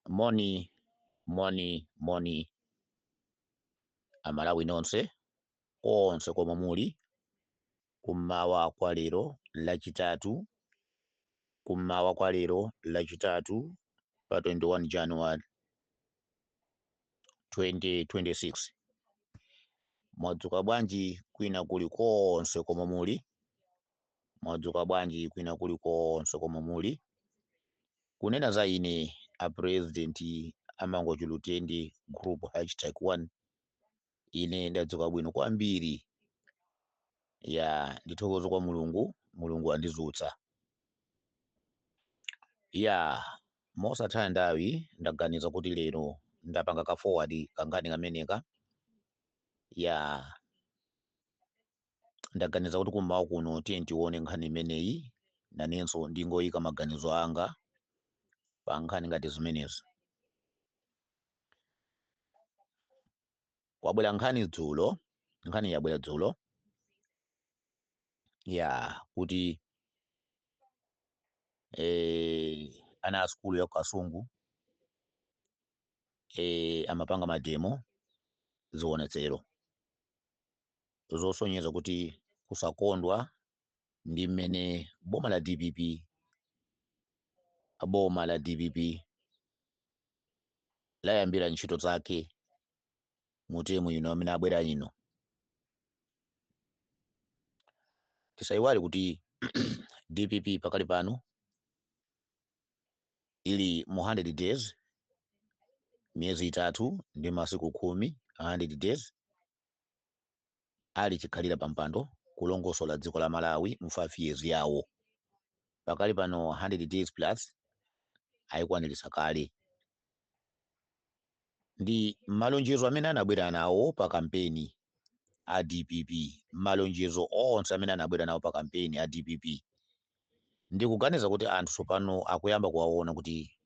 Moni, moni, moni Amalawi nonse konse komwe muli kummawa kwa lero Lachitatu, kummawa kwa lero Lachitatu pa 21 January 2026. Mwadzuka bwanji kwina kulikonse komwe muli? Mwadzuka bwanji kwina kulikonse komwe muli? Kunena za ine, a president amangochi Lutendi group #1, ine ndadzuka bwino kwambiri. Ya, ndithokoze kwa Mulungu, Mulungu andizutsa. Ya, mosataya nthawi ndaganiza kuti lero ndapanga ka forward kankhani kameneka. Ya, ndaganiza kuti kummawa kuno tiye tione nkhani imeneyi, nanenso ndingoyika maganizo anga pa nkhani ngati zimenezi. Kwabwera nkhani dzulo, nkhani yabwera dzulo ya kuti ana a sukulu ya Kasungu amapanga mademo, zionetsero zosonyeza kuti kusakondwa ndi mmene boma la DPP layambira ntchito zake mu temu ino amene abwera ino. Tisayiwale kuti DPP pakali pano ili mu 100 days, miyezi 3 ndi masiku 10, 100 days ali chikhalira pa mpando kulongosola dziko la Malawi mu 5 years yawo. Pakali pano 100 days plus ayikwaniritsa kale. Ndi malonjezo amene anabwera nawo pa kampeni a DPP, malonjezo onse amene anabwera nawo pa kampeni a DPP, ndikuganiza kuti anthu tsopano akuyamba kuwaona kuti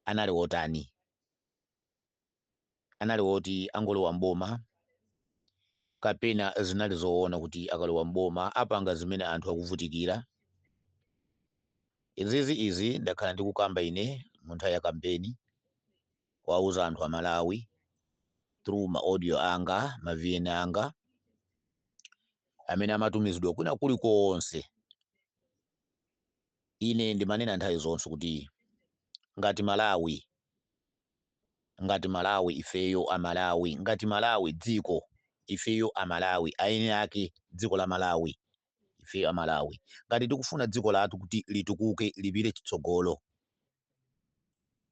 anali otani, anali oti angolowa mboma kapena zinali zoona kuti akalowa mboma apanga zimene anthu akuvutikira. Izizi izi ndakhala ndikukamba ine mu nthawi ya kampeni, kuwauza anthu a Malawi through ma audio anga, ma VN anga amene amatumizidwa kwina kulikonse. Ine ndimanena nthawi zonse kuti ngati Malawi, ngati Malawi ifeyo Amalawi, ngati Malawi dziko ifeyo Amalawi, aeni ake dziko la Malawi ifeyo Amalawi, ngati tikufuna dziko lathu kuti litukuke, lipite chitsogolo,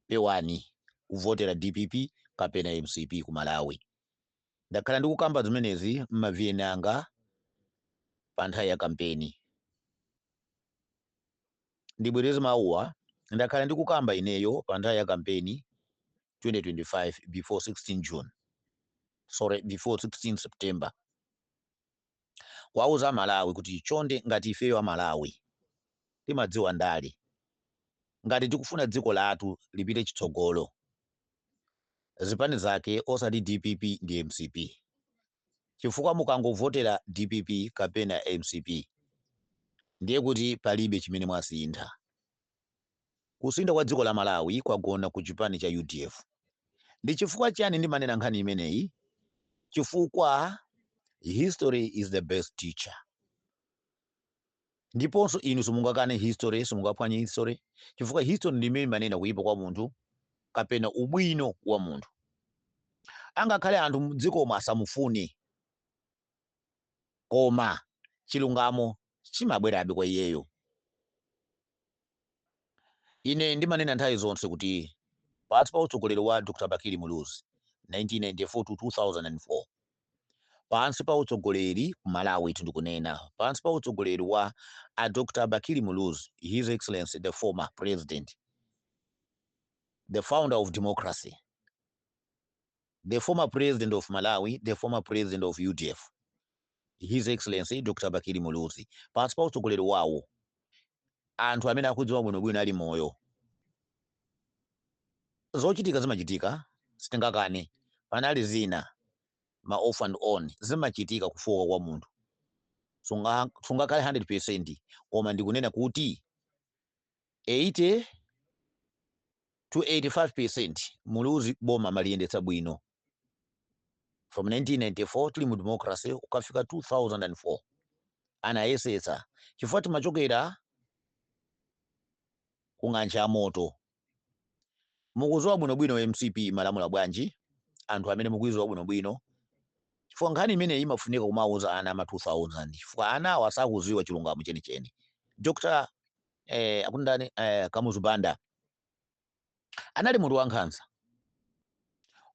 pewani kuvotera DPP kapena MCP ku Malawi. Ndakhala ndikukamba zimenezi m'ma VN anga pa nthawi ya kampeni. Ndibwereze mawuwa, ndakhala ndikukamba ineyo pa nthawi ya kampeni 2025 before 16 June, sorry, before 16 September, kuwauza Amalawi kuti chonde, ngati ifeyo Amalawi timadziwa ndale, ngati tikufuna dziko lathu lipite chitsogolo, zipani zake osati DPP ndi MCP, chifukwa mukangovotera DPP kapena MCP ndiye kuti palibe chimene mwasintha. Kusintha kwa dziko la Malawi kwagona ku chipani cha UDF. Ndi chifukwa chani ndimanena nkhani imeneyi? Chifukwa history is the best teacher. Ndiponso inu simungakane history, simungaphwanye history, chifukwa history ndi imene imanena kuyipa kwa munthu kapena ubwino wa munthu. Angakhale anthu mdzikomo asamufune, koma chilungamo chimabwerabe kwa iyeyo. Ine ndimanena nthawi zonse kuti pansi pa utsogoleri wa Dr. Bakili Muluzi 1994 to 2004, pansi pa utsogoleri ku Malawi, ndikunena pansi pa utsogoleri wa a Dr. Bakili Muluzi, His Excellency the former president, the founder of democracy, the former president of Malawi, the former president of UDF, His Excellency Dr. Bakili Muluzi, pansi pa utsogoleri wawo, anthu amene akudziwa bwinobwino ali moyo, zochitika zimachitika, sitingakane, panali zina ma off and on zimachitika, kufoka kwa munthu sungakhale 100%, koma ndikunena kuti 80 to 85% Muluzi boma amaliyendetsa bwino from 1994 tili mu democracy kukafika 2004. Anayesetsa chifukwa timachokera ku ng'anjo ya moto. Mukuziwa bwinobwino MCP imalamula bwanji, anthu amene mukuiziwa bwinobwino, chifukwa nkhani imeneyi imafunika kumauza ana ama 2000, chifukwa ana awo asakuziwa chilungamo chenicheni. Dr akundani, Kamuzu Banda anali munthu wankhanza.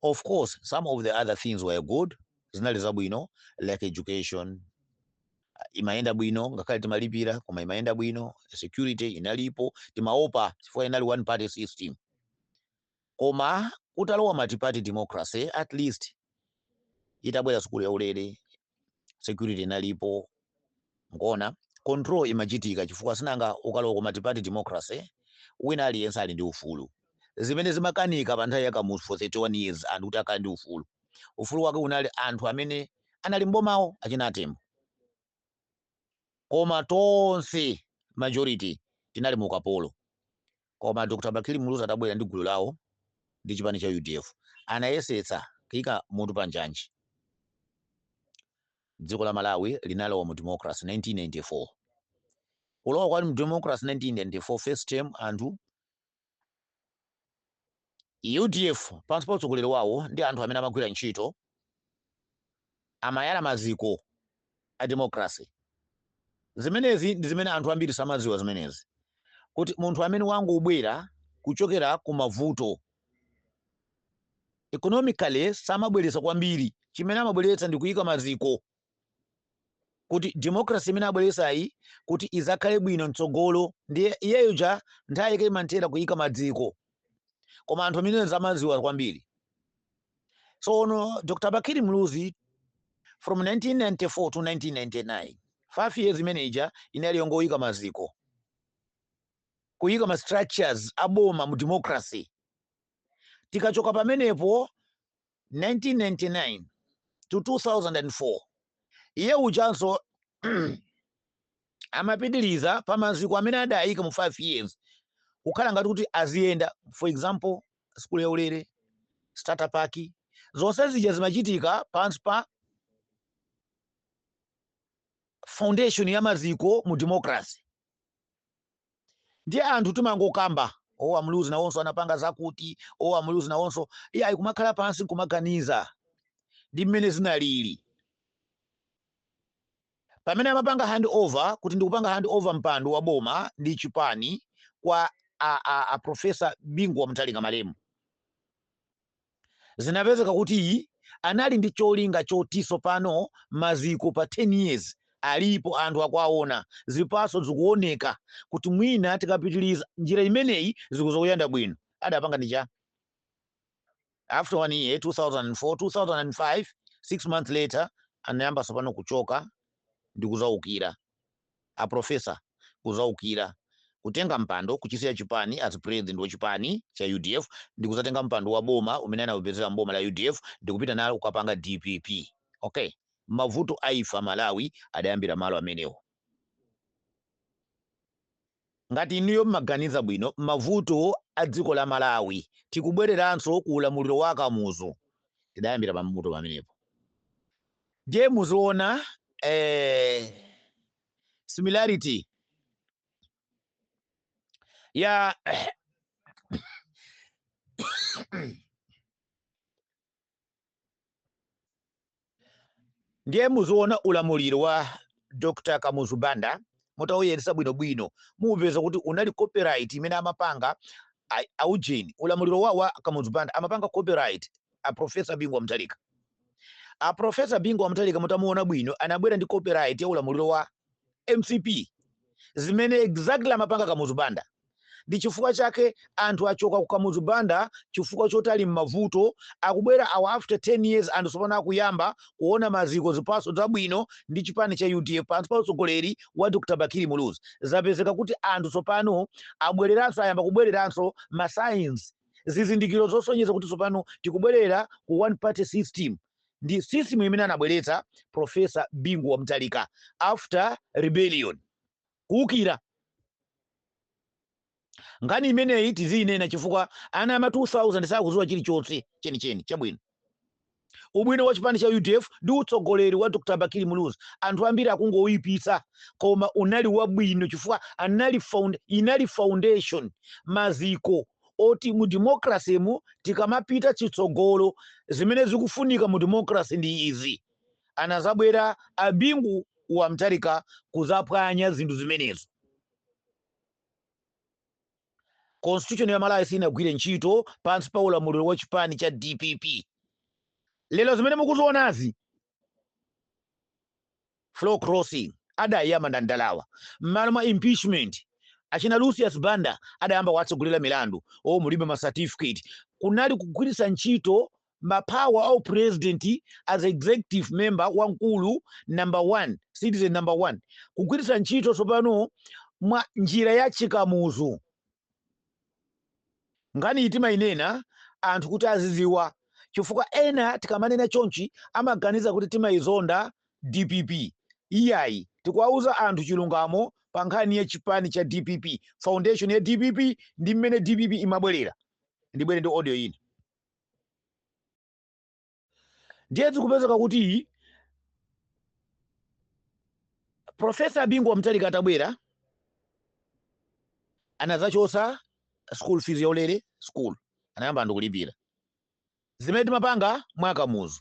Of course, some of the other things were good, zinali zabwino, like education imayenda bwino ngakhale timalipira, koma imayenda bwino. Security inalipo, timaopa chifukwa inali one party system. Koma kutalowa multi-party democracy, at least itabwera sukulu yaulere, security inalipo, ngona control imachitika, chifukwa sinanga ukalowa ku multi-party democracy wina aliyense ali ndi ufulu, zimene zimakanika pa nthawi ya Kamuzu for 31 years anthu kuti akhale ndi ufulu. Ufulu wake unali anthu amene anali mbomawo, achina atembo, koma tonse majority tinali mu ukapolo. Koma Dr Bakili Muluzi atabwera ndi gulu lawo ndi chipani cha UDF, anayesetsa kuyika mutu pa njanji. Dziko la Malawi linalowa mu democracy 1994. Kulowa kwa mu democracy 1994, first term, anthu UDF pansi pa utsogoleri wawo ndi anthu amene amagwira ntchito amayala maziko a democracy. Zimenezi ndi zimene anthu ambiri samadziwa zimenezi, kuti munthu amene wangobwera kuchokera ku mavuto economically samabweretsa kwambiri. Chimene amabweretsa ndi kuyika maziko kuti democracy imene abweretsayi kuti izakhale bwino mtsogolo. Ndiye iyeyo ja nthawi yake imanthera kuyika maziko, koma anthu amene samadziwa kwambiri. So Dr Bakili Muluzi from 1994 to 1999, 5 years manager, inali yongoyika maziko, kuyika ma structures aboma mu democracy. Tikachoka pamenepo, 1999 to 2004, iye uchanso amapitiliza pa maziko amene adayika mu 5 years, kukhala ngati kuti aziyenda. For example, skulu yaulere, starter pack, zonse zija zimachitika pansi pa foundation ya maziko mu democracy. Ndiye anthu timangokamba, "O, amuluzi nawonso anapanga zakuti, o, amuluzi nawonso." Iye ayi, kumakhala pansi nkumaganiza ndi mmene zinalili pamene amapanga hand over, kuti ndikupanga hand over mpando wa boma ndi chipani kwa a Professor Bingu wa Mutharika malemu. Zinapezeka kuti anali ndi cholinga chotiso pano maziko pa 10 years alipo, anthu akuaona, zipatso zikuoneka kuti mwina tikapitiliza njira imeneyi zikuzokuyenda bwino. Adapanga ndi cha after one year, 2004, 2005, 6 months later, anayamba tsopano kuchoka ndi kuzaukira a professor, kuzaukira, kutenga mpando, kuchisiya chipani as president wa chipani cha UDF ndi kuzatenga mpando wa boma umene anawupezera mboma la UDF ndi kupita nalo kukapanga DPP. Okay, mavuto aifa Malawi adayambira malo amenewo. Ngati inuyo mmaganiza bwino, mavuto a dziko la Malawi, tikubwereranso ku ulamuliro wa Kamuzu, tidayambira pamutu pamenepo. Ndiye muziona similarity ya ndiye muziona ulamuliro wa Dr Kamuzu Banda, mutawuyeresa bwinobwino mupeza kuti unali copyright imene amapanga aujeni. Ulamuliro wa Kamuzu Banda amapanga copyright a Professor Bingu wa Mutharika. A Professor Bingu wa Mutharika, mutamuona bwino, anabwera ndi copyright ya ulamuliro wa MCP, zimene exactly amapanga Kamuzu Banda. Ndi chifukwa chake anthu achoka ku Kamuzu Banda chifukwa choti ali m'mavuto. Akubwera awa after 10 years, anthu tsopano akuyamba kuona maziko, zipatso zabwino ndi chipani cha UDF pansi pa utsogoleri wa Dr Bakili Muluzi. Zapezeka kuti anthu tsopano abwereranso, ayamba kubwereranso, ma signs, zizindikiro zosonyeza kuti tsopano tikubwerera ku one party system, ndi system imene anabweretsa Professor Bingu wa Mutharika after rebellion, kuwukira. Nkhani imeneyi tiziyinena chifukwa ana ama 2000 sakuziwa chilichonse chenicheni chabwino. Ubwino wa chipani cha UDF ndi utsogoleri wa Dr. Bakili Muluzi, anthu ambiri akungoyipitsa, koma unali wabwino chifukwa inali foundation, maziko oti mu democracy mu tikamapita chitsogolo, zimene zikufunika mu democracy ndi izi. Anazabwera a Bingu wa Mutharika kuzaphwanya zinthu zimenezo. Constitution ya Malawi sinagwire ntchito pansi pa ulamuliro wa chipani cha DPP. Lero zimene mukuzionazi, floor crossing adayamba ndandalawa m'malo mwa impeachment. Achina Lucius Banda adayamba kuwatsegulira milandu, o mulibe ma certificate. Kunali kugwiritsa ntchito ma power au president as executive member wamkulu, number one, citizen number one, kugwiritsa ntchito tsopano mwa njira ya chikamuzu. Nkhani iyi timayinena anthu kuti aziziwa, chifukwa ena tikamanena chonchi amaganiza kuti timayizonda DPP. Iyayi, tikuwauza anthu chilungamo pa nkhani ya chipani cha DPP, foundation ya DPP ndi mmene DPP imabwerera. Ndibwere ndi audio ina. Ndiye zikupezeka kuti Professor Bingu wa Mutharika atabwera anazachosa school fees yaulere. School anayamba anthu kulipira, zimene timapanga mwakamuzu.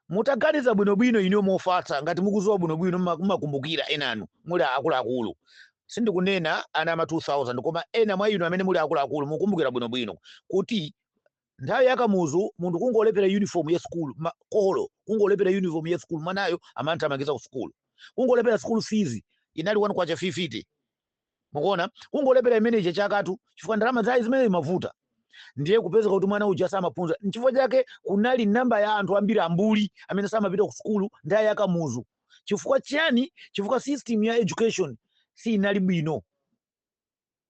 Mutaganiza bwinobwino inu mofatsa, ngati mukuziwa bwinobwino, mumakumbukira enanu muli akuluakulu. Sindikunena ana ama 2000, koma ena mwa inu amene muli akuluakulu mukumbukira bwinobwino kuti nthawi ya Kamuzu munthu kungolepera uniform ya school, makolo kungolepera uniform ya school, mwanayo amanthamangiza ku school. Kungolepera school fees inali 1 kwacha 50, mukuona, kungolepera imeneyi chakatu, chifukwa ndalama zayi zimene imavuta. Ndiye kupezeka kuti mwana uja samaphunzira. Nchifukwa chake kunali namba ya anthu ambiri ambuli amene samapita ku sukulu nthawi ya Kamuzu. Chifukwa chiyani? Chifukwa system ya education sinali bwino.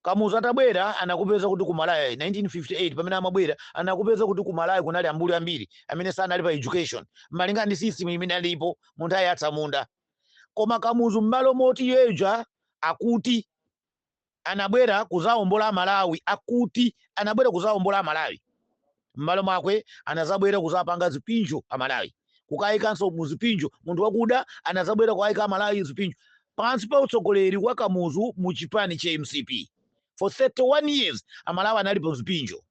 Kamuzu atabwera anakupeza kuti ku Malawi 1958 pamene amabwera anakupeza kuti ku Malawi kunali ambuli ambiri amene sanali pa education malinga ndi system imene alipo mu nthawi ya atsamunda. Koma Kamuzu, m'malo moti yeja akuti anabwera kuzawombola Malawi, akuti anabwera kuzawombola Malawi, m'malo mwakwe anazabwera kuzapanga zipinjo Amalawi, kukayikanso mu zipinjo. Munthu wakuda anazabwera kukayika Amalawi zipinjo pansi pa utsogoleri wa Kamuzu mu chipani cha MCP. For 31 years Amalawi anali pa zipinjo.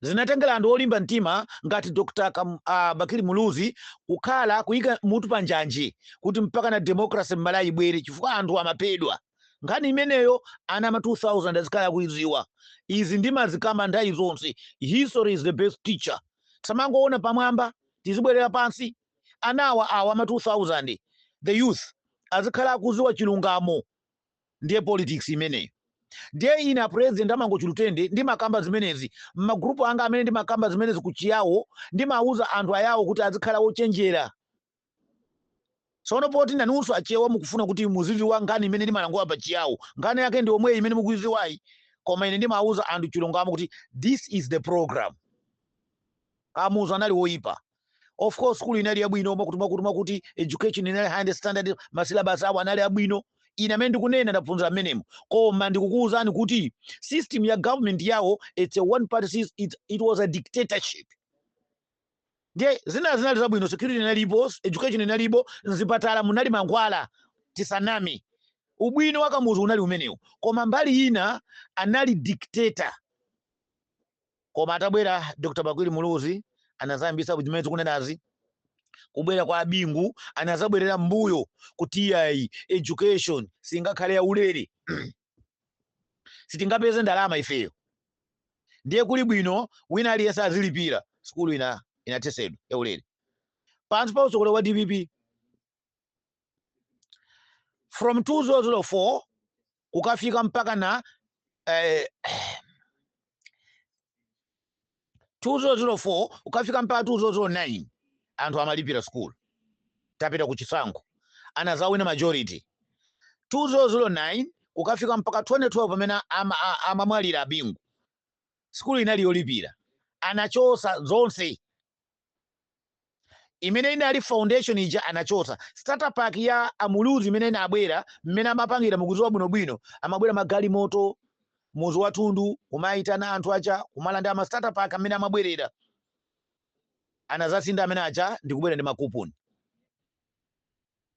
Zinatengera anthu olimba mtima ngati Dr. Bakili Muluzi kukhala kuyika mutu pa njanje kuti mpaka na democracy m'Malawi ibwere, chifukwa anthu amaphedwa. Nkhani imeneyo ana ama 2000 azikhala akuiziwa. Izi ndimazikamba nthawi zonse. History is the best teacher. Tisamangoona pamwamba, tizibwerera pansi. Anawa awa ama 2000, the youth, azikhala akuziwa chilungamo. Ndiye politics imeneyo. Ndiye ine a president amangochulutende ndimakamba zimenezi m'magrupu anga amene ndimakamba zimenezi ku Chiyawo. Ndimawuza anthu ayawo kuti azikhala ochenjera. Tsono poti nanunso Achewa mukufuna kuti muziziwa nkhani imene ndimalankhula pa Chiyawo, nkhani yake ndi omweyi imene mukuiziwayi, koma ine ndimawuza anthu chilungamo kuti this is the program. Kamuzu anali woyipa. Of course school inali yabwino, mwakuti mwakuti mwakuti, education inali high standard, ma syllabus awo anali abwino. Ine amene ndikunena ndaphunzira mmenemo, koma ndikukuwuzani kuti system ya government yawo, it's a one party system. It was a dictatorship. Ndiye zina zinali zabwino, security inalipo, education inalipo, mzipatala munali mankhwala, tisaname. Ubwino wa Kamuzu unali umenewo, koma mbali ina anali dictator. Koma atabwera Dr. Bakili Muluzi anazayambisa zimene tikunenazi. Kubwera kwa Abingu anazabwerera mbuyo kuti iyayi, education singakhale yaulere, sitingapeze ndalama ifeyo, ndiye kuli bwino wina aliyense azilipira. Sukulu ina inathesedwa yaulere pansi pa utsogoleri wa DPP from 2004 kukafika mpaka na 2004 kukafika mpaka 2009 anthu amalipira school. Tapita ku chisankho, anazawina majority. 2009 kukafika mpaka 2012 pamene amamwalira Abingu, skulu inali yolipira. Anachosa zonse. Imene inali foundation ija anachotsa. Starter pack ya a Muluzi imene inabwera, mmene amapangira mukudziwa bwinobwino, amabwera magalimoto muzi wathundu kumayitana anthu aja kumalanda ama starter pack amene amabwerera. Anazasinda amene aja ndikubwera ndi makuponi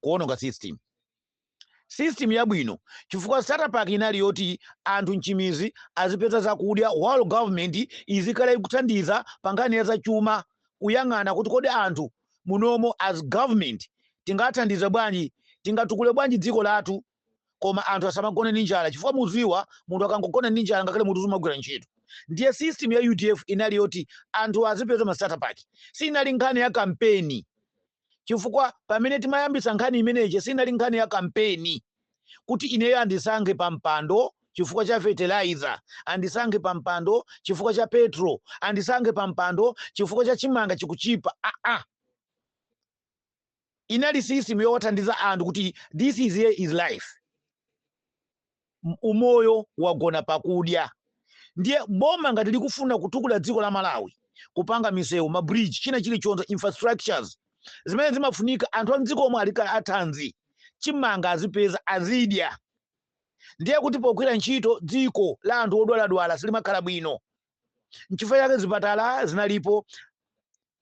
kuononga system yabwino, chifukwa starter pack inali yoti anthu mchimizi azipeza zakudya while government izikhala ikuthandiza pa nkhani ya zachuma, kuyang'ana kuti kodi anthu munomo as government tingathandize bwanji, tingatukule bwanji dziko lathu, koma anthu asamagone ndi njala, chifukwa muziwa munthu akangogona ndi njala ngakhale munthu sumagwira ntchito. Ndiye system ya UDF inali yoti anthu azipeza ma starter pack. Sinali nkhani ya kampeni, chifukwa pamene timayambisa nkhani imeneyi sinali nkhani ya kampeni kuti ineyo andisankhe pa mpando chifukwa cha fertilizer, andisankhe pa mpando chifukwa cha petrol, andisankhe pa mpando chifukwa cha chimanga chikuchipa. Aa, inali system yowathandiza anthu kuti this is here is life. Umoyo wagona pakudya. Ndiye boma ngati likufuna kutukula dziko la Malawi, kupanga misewu, ma bridge, china chilichonse, infrastructures zimene zimafunika, anthu a mdziko omwe alika athanzi, chimanga azipeza, azidya. Ndiye kuti pogwira ntchito dziko la anthu odwaladwala silimakhala bwino. Nchifukwa chake zipatala zinalipo.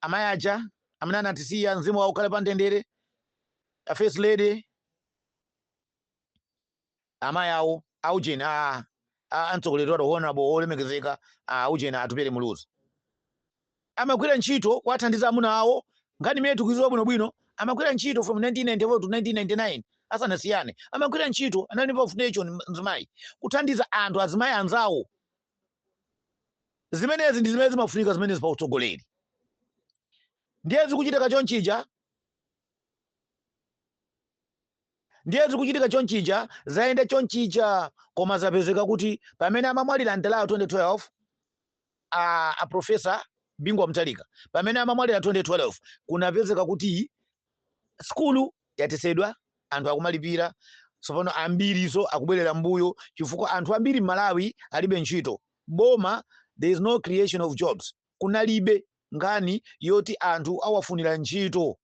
Amayi aja amene anatisiya, mzimu wawo ukhale pa mtendere, a First Lady, amayi awo aujeni a mtsogoleri wathu Honorable olemekezeka aujeni Atupele Muluzi, amagwira ntchito kuwathandiza amuna awo. Nkhani imene tikuidziwa bwinobwino, amagwira ntchito from 1994 to 1999 asanasiyane. Amagwira ntchito, anali pa foundation mzimayi kuthandiza anthu azimayi anzawo. Zimenezi ndi zimene zimafunika zimenezi pa utsogoleri. Ndiye zikuchitika chonchija, ndiye zikuchitika chonchija, zayenda chonchija, koma zapezeka kuti pamene amamwalira Ntalayo 2012, a Professor Bingu wa Mutharika pamene amamwalira 2012, kunapezeka kuti skulu yatesedwa, anthu akumalipira. Tsopano ambiriso akubwerera mbuyo chifukwa anthu ambiri m'Malawi alibe ntchito. Boma, there is no creation of jobs. Kunalibe nkhani yoti anthu awafunira ntchito.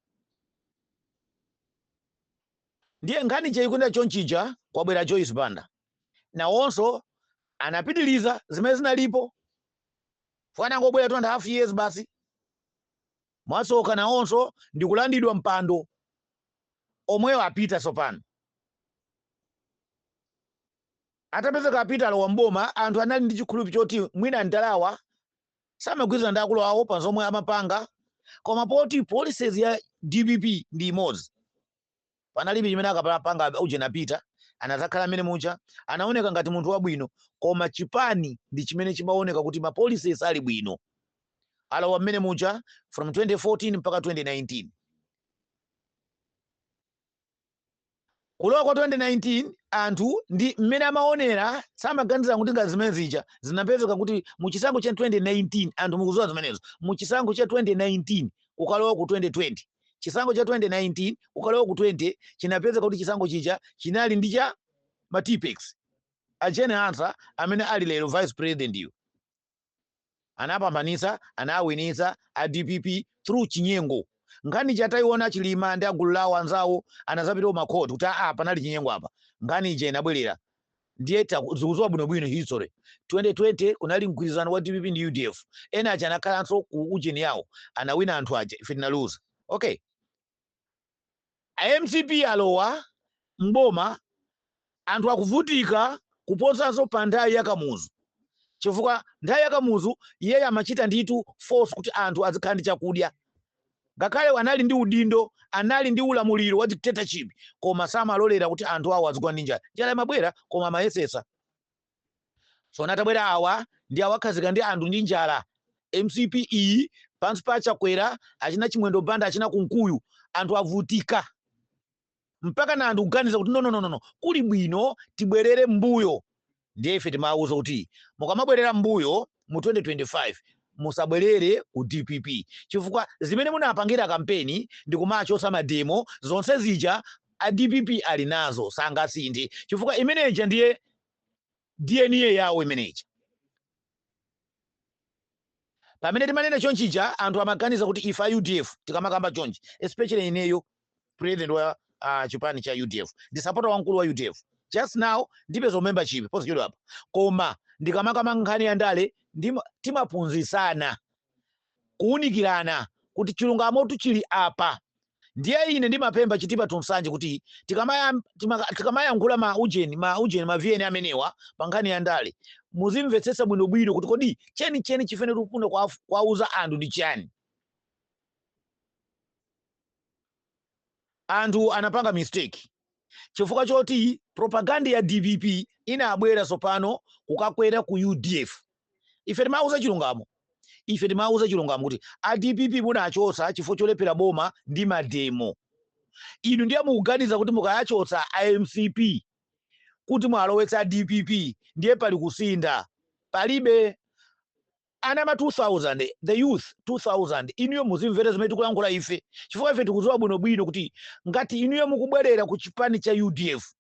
Ndiye nkhani chayikuyenda chonchija, kwabwera Joyce Banda, nawonso anapitiliza zimene zinalipo. Fwana angobwera 2.5 years basi, mwatsoka nawonso ndikulandidwa mpando omweyo. Apita tsopano, atapezeka apita alowa mboma, anthu anali ndi chikhulupiriro choti mwina ndalawa samagwirizana ndi akulu awo pa zomwe amapanga, koma poti policies ya DPP ndi imodzi, panalibe chimene akapanga. Ujeni apita anadzakhala amene muja anaoneka ngati munthu wabwino, koma chipani ndi chimene chimaoneka kuti ma policies ali bwino. Alowa mmene muja from 2014 mpaka 2019. Kulowa kwa 2019, anthu ndi mmene amaonera, samaganiza kuti ngati zimene zija zinapezeka kuti muchisankho cha 2019, anthu mukuziwa zimenezo, muchisankho cha 2019 kukalowa ku 2020, chisankho cha 2019 kukalowa ku 20, chinapezeka kuti chisankho chija chinali ndi cha ma Tipp-Ex. A Jane Ansah amene ali lero vice president yu anapambanitsa, anawinitsa a DPP through chinyengo. Nkhani chatayiona Chilima ndi agulu lawo anzawo anazapita kumakhoti kuti aa, panali chinyengo apa. Nkhani ija inabwerera. Ndiye zikuziwa bwinobwino history. 2020 kunali mgwirizano wa DPP ndi UDF. Ena aja anakhalanso ku ujeni yawo, anawina anthu aja, ife tinaluza. Okay, MCP alowa mboma, anthu akuvutika kuposanso pa nthawi ya Kamuzu, chifukwa nthawi ya Kamuzu iyeyo amachita nditu force kuti anthu azikhala ndi chakudya. Ngakhale anali ndi udindo, anali ndi ulamuliro wa dictatorship, koma samalolera kuti anthu awo azigwa ndi njala. Njala imabwera, koma amayesesa. So atabwera awa ndi awakhazika ndi anthu ndi njala. MCP iyi pansi pa Chakwera, achina Chimwendo Banda, achina Kunkuyu, anthu avutika mpaka na anthu kuganiza kuti no, no, no, no, kuli bwino tibwerere mbuyo. Ndiye ife timawuza kuti mukamabwerera mbuyo mu 2025, musabwerere ku DPP, chifukwa zimene munapangira kampeni ndi kumachosa ma demo, zonse zija a DPP ali nazo, sangasinthe, chifukwa imeneja ndiye DNA yawo imeneja. Pamene timanena chonchija, anthu amaganiza kuti ife a UDF tikamakamba chonchi, especially ineyo president wa chipani cha UDF, ndi supporter wamkulu wa UDF, just now ndipeza membership posachedwa apa. Koma ndikamakamba nkhani ya ndale, timaphunzitsana, kuwunikirana kuti chilungamotu chili apa. Ndiye ine ndimapempha Chitipa to Nsanje kuti tikamayankhula ma ujeni ma VN amenewa pa nkhani ya ndale, muzimvetsetsa bwinobwino kuti kodi chenicheni chifene tikufuna kuwauza anthu ndi chani. Anthu anapanga mistake chifukwa choti propaganda ya DPP inabwera tsopano kukakwera ku UDF. Ife timauza chilungamo, ife timauza chilungamo kuti a DPP munachotsa chifukwa cholephera boma ndi mademo. Inu ndiye mukuganiza kuti mukayachotsa a MCP kuti mwalowetsa a DPP ndiye pali kusintha. Palibe. Ana ma 2000, the youth 2000, inuyo muzimvera zimene tikulankhula ife, chifukwa ife tikudziwa bwinobwino kuti ngati inuyo mukubwerera ku chipani cha UDF,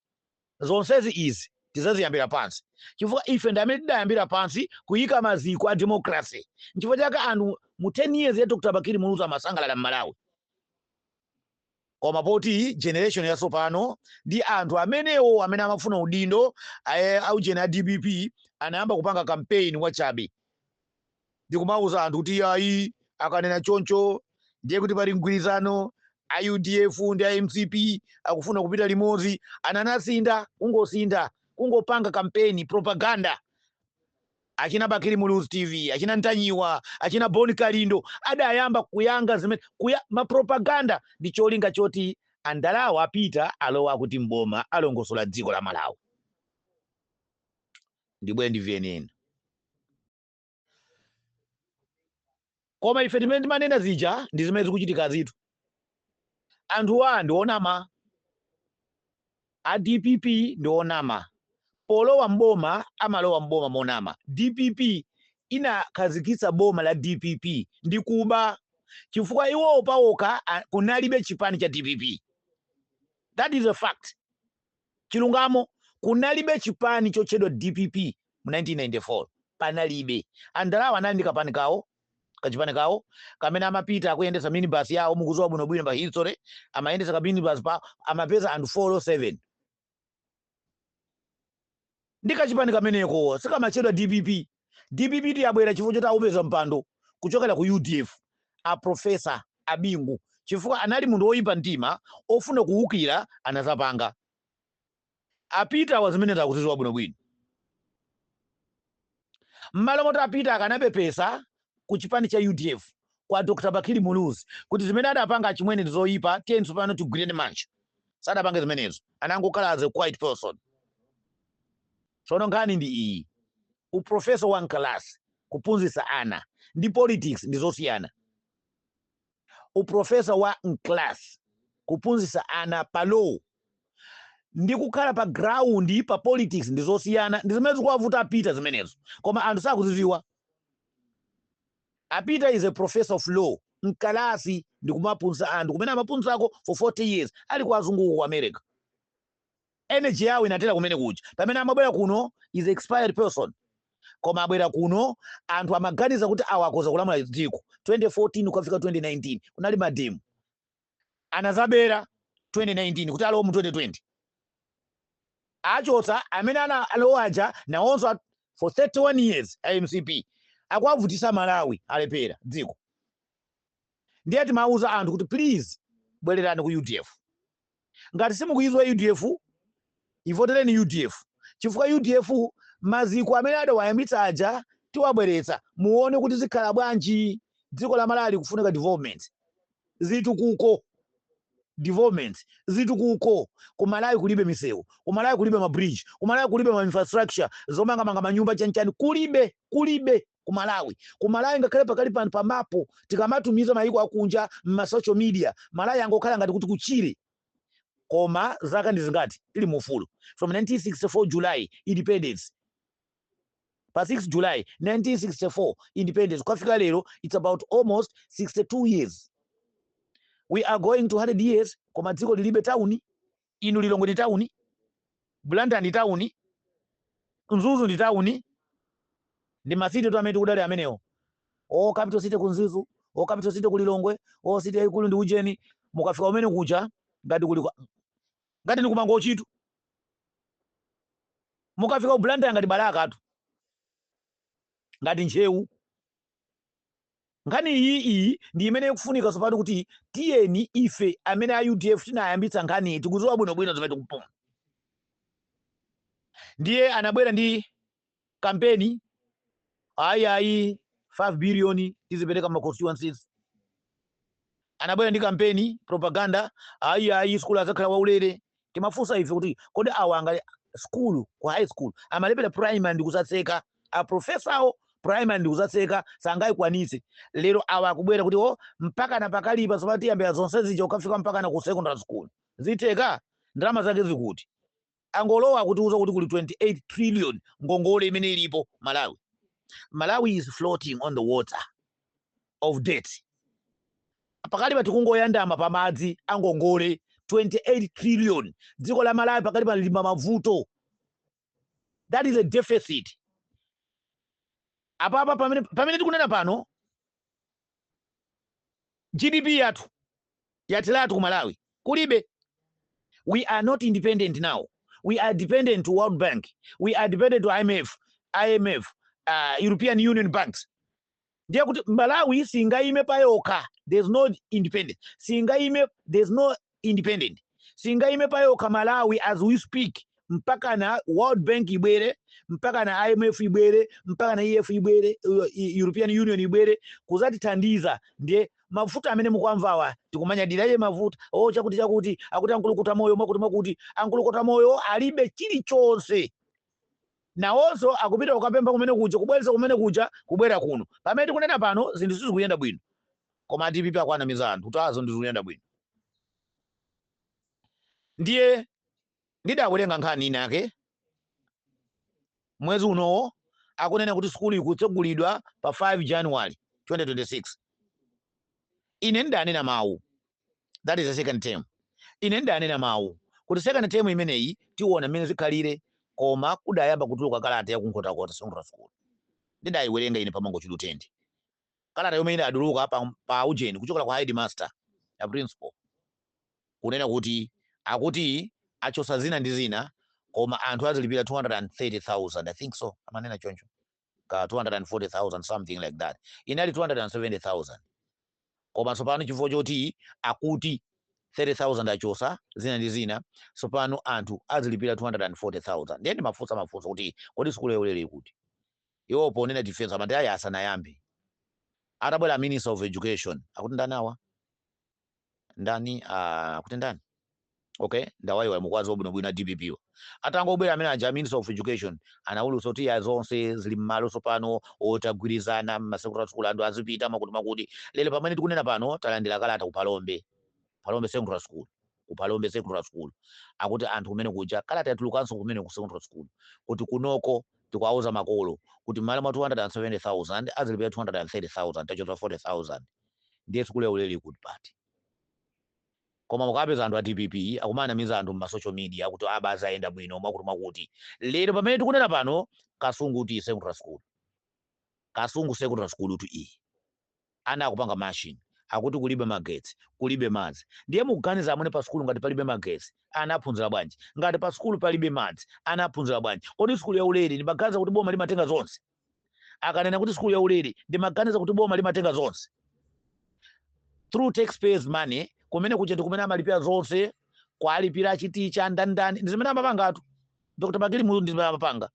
zonsezi izi tizaziyambira pansi, chifukwa ife ndi amene tidayambira pansi kuyika maziko a democracy. Nchifukwa chake anthu mu 10 years ya Dr Bakili Muluzi amasangalala m'Malawi. Koma poti generation yatsopano ndi anthu amenewo amene amafuna udindo, aujeni a DPP anayamba kupanga campaign wachabe ndi kumauza anthu kuti ayi, akanena choncho ndiye kuti pali mgwirizano, a UDF ndi a MCP akufuna kupita limodzi. Ananasinda kungosinda, kungopanga campaign propaganda. Achina Bakili Muluzi TV, achina Ntanyiwa, achina Boni Kalindo adayamba kuyanga zimene kuya mapropaganda ndi cholinga choti andalawo apita alowa kuti mboma alongosola dziko la Malawi. Ndibwe ndi VNN. Koma ife timene timanena zija ndi zimene zikuchitika zitu. Anthuwa ndi onama, a DPP ndi onama. Polowa mboma amalowa mboma monama. DPP inakhazikitsa boma la DPP ndi kuba, chifukwa iwowo paokha kunalibe chipani cha DPP. That is a fact, chilungamo. Kunalibe chipani chotchedwa DPP mu 1994, panalibe. Andalawo anali ndi kapani kawo, kachipani kawo kamene amapita akuyendetsa minibus yawo. Mukudziwa bwinobwino pa history, amayendetsa ka minibus pa amapeza anthu 4 or 7 ndi kachipani kameneko, sikamachedwa DPP. DPP tiyabwera chifukwa choti awupeza mpando kuchokera ku UDF, a Professor Abingu, chifukwa anali munthu woyipa mtima ofuna kuwukira, anazapanga apita wa zimene ndakuzidziwa bwinobwino. Mmalo moti apita akanapepesa ku chipani cha UDF, kwa Dr Bakili Muluzi, kuti zimene adapanga achimwene ndi zoyipa, tiye tsopano tigwirane manja, sadapange zimenezo, anangokhala as a quiet person. Tsono nkhani ndi iyi: uprofessor wa mkalasi kuphunzitsa ana ndi politics ndi zosiyana. Uprofessor wa mklasi kuphunzitsa ana pa law ndi kukhala pa ground pa politics ndi zosiyana. Ndi zimene zikuwavuta apita zimenezo, koma anthu sakuzidziwa. Apita is a professor of law mkalasi ndi kumaphunzitsa anthu kumene amaphunzitsako for 40 years ali ku azunguko ku America. Energy yawo inatera kumene kuja. Pamene amabwera kuno is expired person, koma abwera kuno anthu amaganiza kuti awa akoza kulamula dziko. 2014 kukafika 2019 kunali mademo, anazabera 2019 kuti alowa mu 2020, achotsa amene ana alowa aja nawonso for 31 years MCP akuavutisa Malawi, alepera dziko. Ndiye timauza anthu kuti please, bwererani ku UDF. Ngati simukuidziwa UDF, ivotereni UDF, chifukwa UDF maziko amene adawayambitsa aja tiwabweretsa, muone kuti zikhala bwanji. Dziko la Malawi likufunika development, zitukuko, development, zitukuko. Ku Malawi kulibe misewu, ku Malawi kulibe ma bridge, ku Malawi kulibe ma infrastructure zomangamanga manyumba, chanchani, kulibe, kulibe ku Malawi. Ku Malawi ngakhale pakali pano pamapo tikamatumiza mayiko akunja mma social media, Malawi angokhala ngati kuti kuchire. Koma zaka ndi zingati tili mufulu? From 1964 July independence, pa 6 July 1964 independence, kukafika lero it's about almost 62 years. We are going to 100 years, koma dziko lilibe tawuni. Inu, Lilongwe ndi tawuni, Blantyre ndi tawuni, Mzuzu ndi tawuni, ndi ma city tu amene tikudali amenewo. O capital city ku Mzuzu, o capital city ku Lilongwe, o city yayikulu ndi ujeni. Mukafika kumene kuja ngati kuli ngati ndi kumangochitu. Mukafika ku Blantyre ngati Balakatu, ngati Ntcheu. Nkhani iyi ndi imene ikufunika tsopano kuti tiyeni ife amene a UDF tinayambitsa nkhani iyi tikudziwa bwinobwino zimene tikupuma. Ndiye anabwera ndi kampeni, ayi ayi, 5 billion tizipereka ma constituencies. Anabwera ndi kampeni, propaganda, ayi ayi, skulu azakhala waulere. Timafunsa ife kuti kodi awa anga skulu ku high school amalepera primary ndi kuzatseka, a professor primary ndi kuzatseka, sangayikwanitse. Lero awa akubwera kuti o mpaka na pakalipa tsopano tiyambira zonse zija ukafika mpaka na ku secondary school. Zitheka? Ndalama zake zikuti? Angolowa akutiuza kuti kuli 28 trillion ngongole imene ilipo Malawi. Malawi is floating on the water of debt. Pakali pa tikungoyandama pamadzi angongole 28 trillion. Dziko la Malawi pakali pa lili mavuto. That is a deficit. Apapa pamene tikunena pano, GDP yathu yatilatu ku Malawi kulibe. We are not independent now. We are dependent to World Bank, we are dependent to IMF, IMF, European Union banks. Ndiye kuti Malawi singayime payokha. There's no independent, singayime, there's no independent, singayime payokha Malawi as we speak, mpaka na World Bank ibwere, mpaka na IMF ibwere, mpaka na EF ibwere, European Union ibwere kuzatithandiza. Ndiye mafuta amene mukwamvawa tikumanyadiraye mafuta o chakuti chakuti, akuti ankulukuta moyo mwakuti mwakuti, ankulukuta moyo alibe chilichonse. Nawonso akupita kukapempha kumene kuja, kubwereza kumene kuja, kubwera kuno. Pamene tikunena pano zinthu sizikuyenda bwino, koma DPP akwanamiza anthu kuti azo ndizikuyenda bwino. Ndiye ndidawerenga nkhani ina yake mwezi unowo, akunena kuti sukulu ikutsegulidwa pa 5 January 2026. Ine ndidanena mawu, that is the second term. Ine ndidanena mawu kuti second term imeneyi tiona mmene zikhalire, koma kudayamba kutuluka kalata ya kunkhotakota secondary school. Ndidayiwerenga ine pamango chilutende kalata yomwe idaduluka pa ujeni kuchokera kwa headmaster ya principal, kunena kuti akuti achosa zina ndi zina, koma anthu azilipira 230,000, I think so, amanena choncho ka 240,000, something like that. Inali 270,000, koma tsopano chifukwa choti akuti 30,000 achosa zina ndi zina, tsopano anthu azilipira 240,000. Ndiye ndimafunsa mafunso kuti kodi sukulu yaulere ikuti? Iwo ponena defense amati ayi, asanayambe. Atabwera Minister of Education, akuti ndani awa, ndani, akuti ndani, okay, ndawayiwa mukwazi wabwinobwino a DPP wa. Atangobwera amene aja Minister of Education anawulutsa kuti ya zonse zili mmalo tsopano, otagwirizana ma secondary school anthu azipita makuti makuti. Lero pamene tikunena pano talandira kalata ku Phalombe, Phalombe Secondary School, ku Phalombe Secondary School, akuti anthu kumene kuja kalata yatulukanso kumene ku secondary school kuti kunoko tikuwauza makolo kuti mmalo mwa 270,000 azilipira 230,000, tachotsa 40,000. Ndiye sukulu yaulere kuti pati? Koma mukapeza anthu a DPP akumanamiza anthu mma social media kuti aba azayenda bwino mwakuti mwakuti. Lero pamene tikunena pano, Kasungu ti secondary school, Kasungu Secondary School tu iyi, ana akupanga machine, akuti kulibe magetsi, kulibe madzi. Ndiye mukuganiza amene pa sukulu ngati palibe magetsi ana aphunzira bwanji? Ngati pa sukulu palibe madzi ana aphunzira bwanji? Kodi sukulu yaulere ndimaganiza kuti boma limatenga zonse? Akanena kuti sukulu yaulere ndimaganiza kuti boma limatenga zonse through taxpayers money. Kumene kuja ndi kumene amalipira zonse, kwalipira achiticha ndandani, ndi zimene amapangatu Dr Bakili Muluzi, ndi zimene amapanga.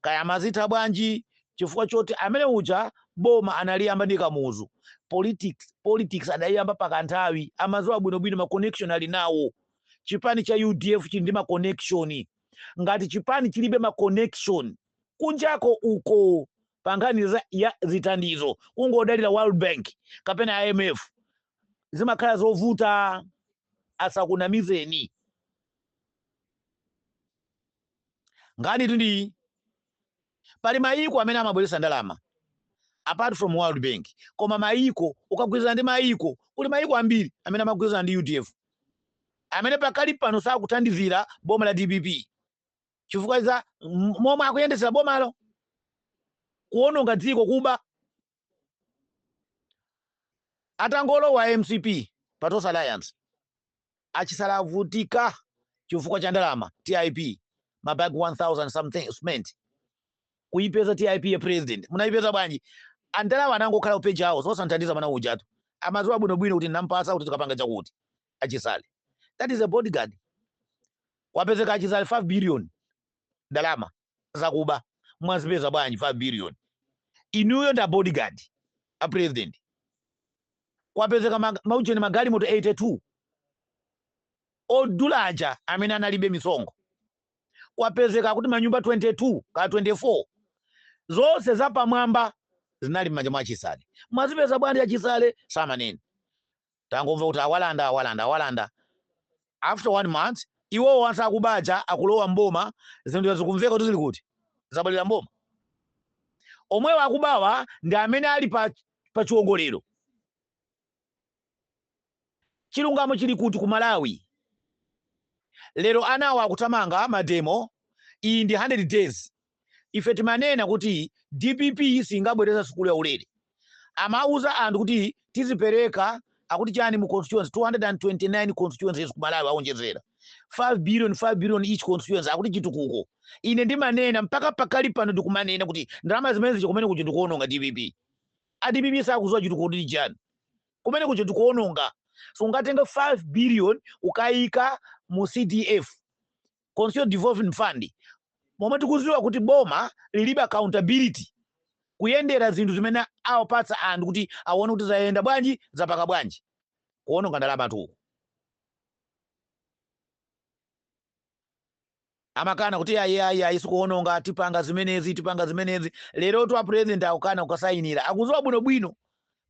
Kaya amazitha bwanji, chifukwa choti amene uja boma analiyamba ndi Kamuzu. Politics, politics adayiyamba pakanthawi, amaziwa bwinobwino, ma connection ali nawo. Chipani cha UDF chili ndi ma connection. Ngati chipani chilibe ma connection kunjako uko pa nkhani ya zithandizo, kungodalira World Bank kapena IMF, zimakhala zovuta. Asakunamizeni. Nkhani ndi pali mayiko amene amabweretsa ndalama apart from World Bank, koma mayiko ukagwirizana ndi mayiko, kuli mayiko ambiri amene amagwirizana ndi UDF amene pakali pano sakuthandizira boma la DPP chifukwa za momwe akuyendetsera bomalo, kuononga dziko, kuba. Atangolowa MCP pa Tonse Alliance, achisale avutika chifukwa cha ndalama. TIP mabag 1000 something cement kuipeza TIP ya president munayipeza bwanji? Andalama anangokhala ku Page House osanthandiza mwana ujatu. Amadziwa bwinobwino kuti nampasa kuti tikapanga chakuti. Achisale, that is a bodyguard. Wapezeka achisale 5 billion ndalama zakuba. Mwazipeza bwanji 5 billion? Inuyo nda bodyguard a president. Kwapezeka maujeni magalimoto 82 odula aja amene analibe misonkho. Kwapezeka kuti manyumba 22 ka 24 zonse zapamwamba zinali m'manja mwa achisale. Mwazipeza bwanji achisale? Samanene. Tangomva kuti awalanda, awalanda, awalanda. After one month iwowo onse akubaja akulowa mboma. Zinthu zikumveka kuti zili kuti zabwelera mboma. Omwewo akubawa ndi amene ali pa chiwongolero. Chilungamo chili kuti ku Malawi lero? Anawo akuthamanga mademo. Iyi ndi 100 days. Ife timanena kuti DPP singabwereza sukulu ya ulere. Amauza anthu kuti tizipereka akuti chani mu constituency, 229 constituencies ku Malawi, aonjezera 5 billion, 5 billion each constituency, akuti chitukuko. Ine ndimanena mpaka pakali pano, ndikumanena kuti ndalama zimene zicho kumene kucho ndikuononga. DPP, a DPP sakuziwa chitukuko kuti chani. Kumene kucho ndikuononga. Sungatenga 5 billion ukayika mu CDF, Constituent Development Fund, momwe tikuziwa kuti boma lilibe accountability kuyendera zinthu zimene awapatsa anthu kuti aone kuti zayenda bwanji, zapaka bwanji. Kuononga ndalama tuku. Amakana kuti ayi, ayi, ayi, sikuononga, tipanga zimenezi, tipanga zimenezi. Lero tu a president akukana kukasayinira. Akuziwa bwinobwino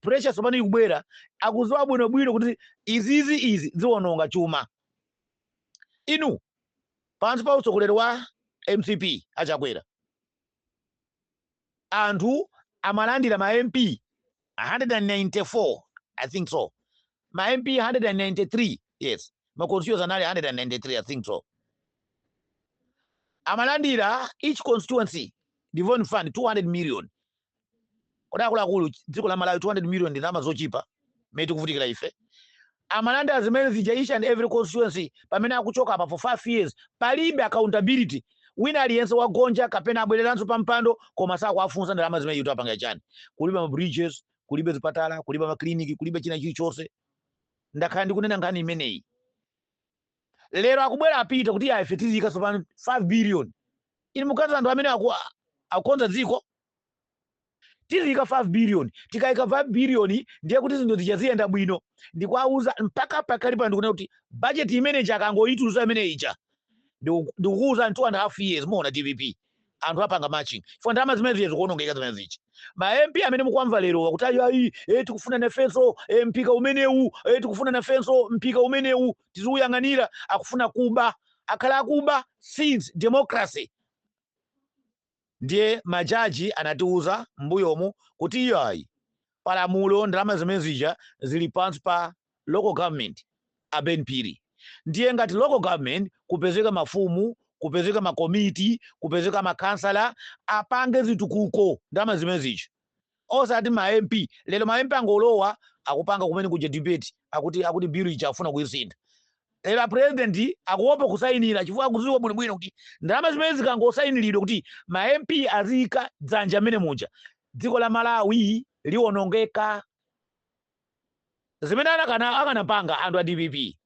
pressure tsopano ikubwera. Akuziwa bwinobwino kuti izizi izi ziwononga chuma. Inu, pansi pa utsogoleri wa MCP, achakwera, anthu amalandira ma MP 194, I think so, ma MP 193. Yes, ma constituencies anali 193, I think so. Amalandira each constituency development fund 200 million. Kodi akuluakulu, dziko la Malawi, 200 million ndi ndalama zochipa mmene tikuvutikira ife? Amalandira zimene zija each and every constituency. Pamene akuchoka apa for 5 years, palibe accountability. Wina aliyense wagonja kapena abwereranso pa mpando, koma sakuafunsa ndalama zimene yuti apanga chani. Kulibe ma bridges, kulibe zipatala, kulibe makliniki, kulibe china chilichonse. Ndakhala ndikunena nkhani imeneyi. Lero akubwera apita kuti ya, ife tiziyika tsopano 5 billion. Ine mukaza anthu amene akukonza dziko, tiziyika 5 billion. Tikayika 5 billion ndiye kuti zinthu zija ziyenda bwino. Ndikuwauza mpaka pakali pano, ndikunena kuti budget imene ija akangoyitulusa imene ija, ndikukuwuza, 2.5 years muona DPP anthu apanga marching chifukwa ndalama zimene zija zikuonongeka. Zimene zija ma MP amene mukwamva lero kuti ayi, ayi, tikufuna nafenso mpika umenewu, tikufuna nafenso mpika umenewu tiziuyang'anira, akufuna kuba. Akhala akuba since democracy. Ndiye majaji anatiuza m'mbuyomu kuti iyayi, palamulo ndalama zimene zija zili pansi pa local government, a Ben Phiri. Ndiye ngati local government kupezeka mafumu, kupezeka makomiti, kupezeka makhansala, apange zitukuko ndalama zimene zija, osati ma MP. Lero ma MP angolowa akupanga kumene kuja debate, akuti bill ija afuna kuisintha. Lero a president akuopa kusayinira chifukwa akudziwa bwinobwino kuti ndalama zimene zikangosayiniridwa kuti ma MP aziyika dzanja mmene muja, dziko la Malawi liwonongeka. Zimene akanapanga anthu a DPP,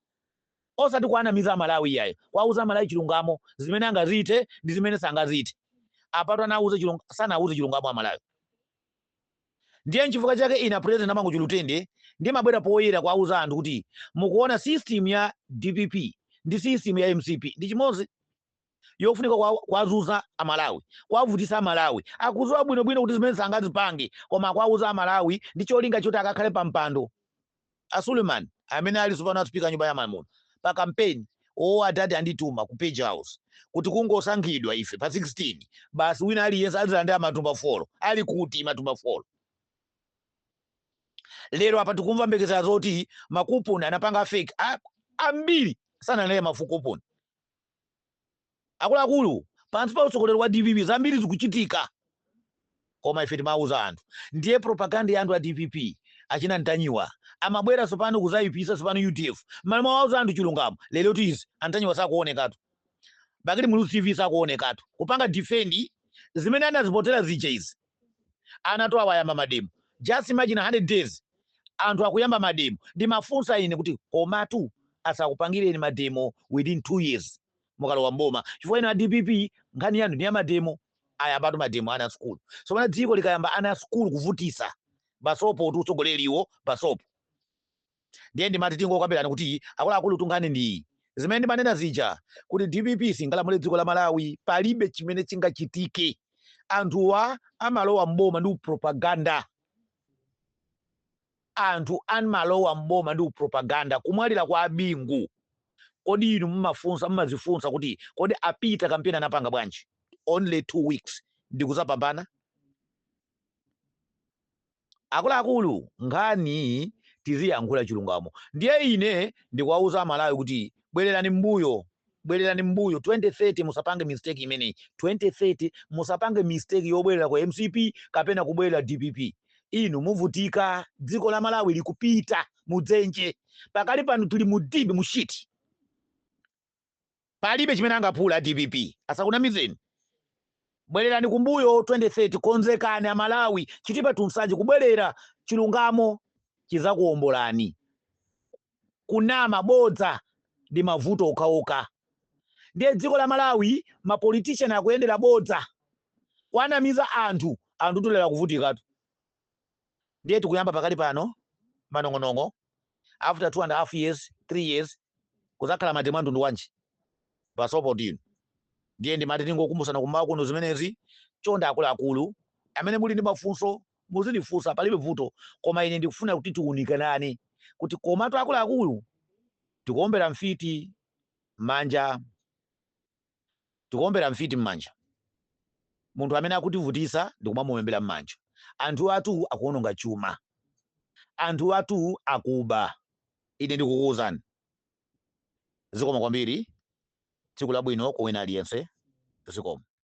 osati kuanamiza Amalawi iyayo, kuwauza Amalawi chilungamo, zimene angazite ndi zimene sangazite. Apatu anauza sanauze chilungamo Amalawi. Ndiye nchifukwa chake ina president amango chilutende ndimabwera poyera kuwauza anthu kuti mukuona system ya DPP ndi system ya MCP ndi chimodzi, yofunika kuwazuza Amalawi, kuwavutisa Amalawi. Akudziwa bwinobwino kuti zimene sangazipange, koma akuwauza Amalawi ndi cholinga choti akakhale pa mpando. A Suleiman amene ali tsopano asipika nyumba ya malamulo, pa campaign o adati andituma ku Page House kuti kungosankhidwa ife pa 16 basi, wina aliyense azilandira matumba 4. Ali kuti matumba 4 lero? Apa tikumva mphekesera zoti makuponi anapanga fake. Ambiri sanalandire makuponi. Akuluakulu, pansi pa utsogoleri wa DPP zambiri zikuchitika, koma ife timauza anthu. Ndiye propaganda ya anthu a DPP, achina Ntanyiwa, Amabwera tsopano kuzayipisa tsopano UDF mmalo mwawauza anthu chilungamo. Lero tizi antanyiwa sakuonekatu, Bakili Muluzi TV sakuonekatu kupanga defend zimene anazipotera zija. Izi anatu awayamba mademo. Just imagine, 100 days anthu akuyamba mademo. Ndimafunsa ine kuti komatu asakupangireni mademo within 2 years mukalowa mboma, chifukwa ino a DPP nkhani yanu ndi ya mademo. Ayambatu mademo ana sukulu. So pana dziko likayamba ana sukulu kuvutisa basopo kuti utsogoleriwo basopo. Ndiye ndimati tingokambirana kuti akuluakulu, tunkhani ndi zimene ndimanena zija kuti DPP singalamule dziko la Malawi. Palibe chimene chingachitike. Anthuwa amalowa mboma ndi propaganda. Anthu amalowa mboma ndi propaganda. Kumwalira kwa Abingu, kodi inu mumafunsa, mumazifunsa kuti kodi apita kampeni anapanga bwanji? Only 2 weeks ndikuzapambana. Akuluakulu, nkhani tiziyankhula chilungamo. Ndiye ine ndikuwauza Amalawi kuti bwererani mbuyo, bwererani mbuyo 2030, musapange mistake imeneyi. 2030 musapange mistake yobwerera ku MCP kapena kubwerera DPP. Inu muvutika. Dziko la Malawi likupita mudzenje. Pakali pano tili mu deep mu shit. Palibe chimene angaphula DPP, asakunamizeni. Bwererani kumbuyo 2030. Konzekani Amalawi, Chitipa tunsanje kubwerera. Chilungamo chizakuwombolani. Kunama, bodza ndi mavuto okhaokha. Ndiye dziko la Malawi, mapolitician akuyendera bodza, kwanamiza anthu. Anthu tulera kuvutikatu. Ndiye tikuyamba pakali pano manong'onong'o. After 2.5 years, 3 years, kuzakhala mademo a mtundu wanji pasopo tino? Ndiye ndimati tingokumbusana kummawa kuno zimenezi. Chonde akuluakulu amene muli ndi mafunso, muzindifunsa, palibe vuto. Koma ine ndikufuna kuti tiwunikanane kuti komatu akuluakulu, tikuombera mfiti manja, tikuombera mfiti m'manja. Munthu amene akutivutisa ndikumamuombera m'manja. Anthu atu akuononga chuma, anthu atu akuba. Ine ndikukuwuzani. Zikomo kwambiri, tsiku labwino kwa wina aliyense. Zikomo.